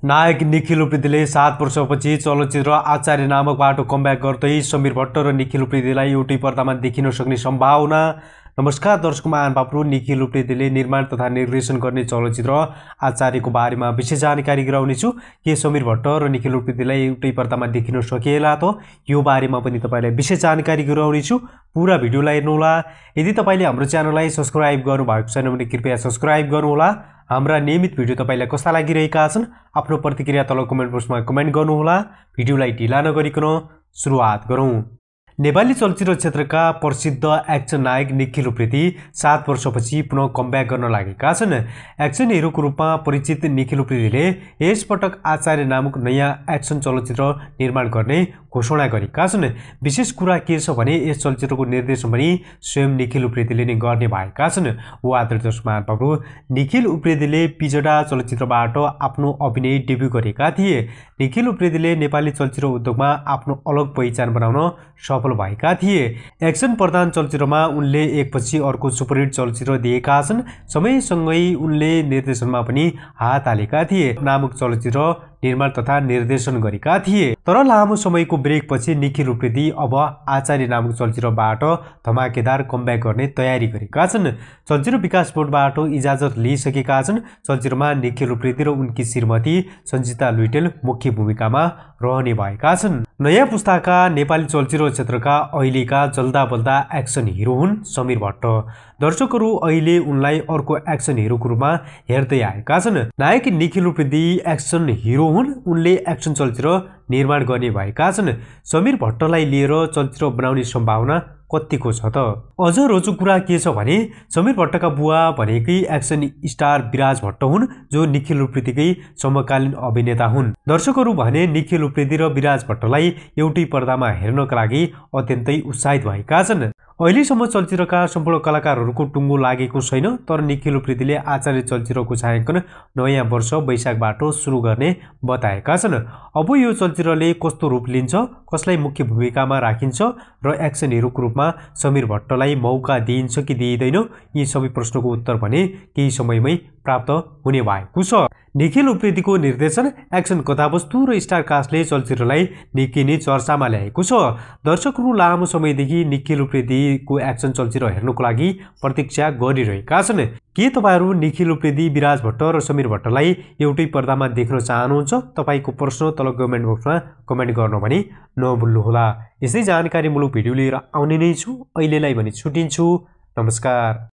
नायक निखिल उप्रेतीले 7 वर्षपछि चलचित्र आचार्य नामकबाट कमब्याक गर्दै समीर भट्ट र निखिल उप्रेतीलाई एउटै पर्दामा देखिन सक्ने सम्भावना। नमस्कार दर्शक महानुभावहरू, निखिल उप्रेतीले निर्माण तथा निर्देशन गर्ने चलचित्र आचार्यको बारेमा विशेष जानकारी गराउनेछु। के समीर भट्ट र निखिल उप्रेतीलाई एउटै पर्दामा देखिन सकिएला त? यो बारेमा पनि तपाईलाई विशेष जानकारी गराउनेछु। पुरा भिडियोलाई हेर्नुहोला। यदि तपाईले हाम्रो च्यानललाई सब्स्क्राइब गर्नुभएको छैन भने कृपया सब्स्क्राइब गर्नुहोला। हाम्रा नियमित भिडियो तपाईलाई कस्ता लागिरहेका छन् आफ्नो प्रतिक्रिया तल कमेन्ट बक्समा कमेन्ट गर्नुहोला। भिडियोलाई ढिला नगरिकन सुरुवात गरौँ। नेपाली चलचित्र क्षेत्रका प्रसिद्ध एक्सन नायक निखिल उप्रेती 7 वर्षपछि पुनः कमब्याक गर्न लागेका छन्। एक्सन हिरोको रूपमा परिचित निखिल उप्रेतीले यसपटक आचार्य नामक नयाँ एक्सन चलचित्र निर्माण गर्ने घोषणा गरेका छन्। विशेष कुरा के छ भने यस चलचित्रको निर्देशन पनि स्वयं निखिल उप्रेतीले नै गर्ने भएका छन्। आदरणीय दर्शक महानुभावहरू, निखिल उप्रेतीले पिजडा चलचित्रबाट आफ्नो अभिनय डेब्यू गरेका थिए। निखिल उप्रेतीले नेपाली चलचित्र उद्योगमा आफ्नो अलग पहिचान बनाउन सफल भएका थिए। एक्सन प्रधान चलचित्रमा उनले एकपछि अर्को सुपरहिट चलचित्र दिएका छन्। समयसँगै उनले निर्देशनमा पनि हात हालेका थिए। नामक चलचित्र निर्माण तथा निर्देशन गरेका थिए। तर लामो समयको ब्रेकपछि निखिल उप्रेती अब आचार्य नामक चलचित्रबाट धमाकेदार कमब्याक गर्ने तयारी गरेका छन्। चलचित्र विकास बोर्डबाट इजाजत लिइसकेका छन्। चलचित्रमा निखिल उप्रेती र उनकी श्रीमती सञ्जिता लुइटेल मुख्य भूमिकामा रहने भएका छन्। नयाँ पुस्ताका नेपाली चलचित्र क्षेत्रका अहिलेका जल्दा बल्दा एक्सन हिरो हुन् समीर भट्ट। दर्शकहरू अहिले उनलाई अर्को एक्सन हिरोको रूपमा हेर्दै आएका छन्। नायक निखिल उप्रेती एक्सन हिरो हुन्। उनले एक्सन चलचित्र निर्माण गर्ने भएका छन्। समीर भट्टलाई लिएर चलचित्र बनाउने सम्भावना कतिको छ त? अझ रोचक कुरा के छ भने समीर भट्टका बुवा भनेकै एक्सन स्टार विराज भट्ट हुन्, जो निखिल उप्रेतीकै समकालीन अभिनेता हुन्। दर्शकहरू भने निखिल उप्रेती र विराज भट्टलाई एउटै पर्दामा हेर्नका लागि अत्यन्तै उत्साहित भएका छन्। अहिलेसम्म चलचित्रका सम्पूर्ण कलाकारहरूको टुङ्गो लागेको छैन, तर निखिल उप्रेतीले आचार्य चलचित्रको छायाङ्कन नयाँ वर्ष वैशाखबाट सुरु गर्ने बताएका छन्। अब यो चलचित्रले कस्तो रूप लिन्छ, कसलाई मुख्य भूमिकामा राखिन्छ र एक्सन हिरोको रूपमा समीर भट्टलाई मौका दिइन्छ कि दिइँदैन, यी सबै प्रश्नको उत्तर भने केही समयमै प्राप्त हुने भएको छ। निखिल उप्रेतीको निर्देशन, एक्सन कथावस्तु र स्टार कास्टले चलचित्रलाई निकै नै चर्चामा ल्याएको छ। दर्शकहरू लामो समयदेखि निखिल उप्रेतीको एक्सन चलचित्र हेर्नको लागि प्रतीक्षा गरिरहेका छन्। के तपाईहरू निखिल उप्रेती, विराज भट्ट र समीर भट्टलाई एउटै पर्दामा देख्न चाहनुहुन्छ? तपाईको प्रश्न तल कमेन्ट बक्समा कमेन्ट गर्न भने नभुल्नुहोला। यसै जानकारीमूलक भिडियो लिएर आउने नै छु। अहिलेलाई भने छुटिन्छु। नमस्कार।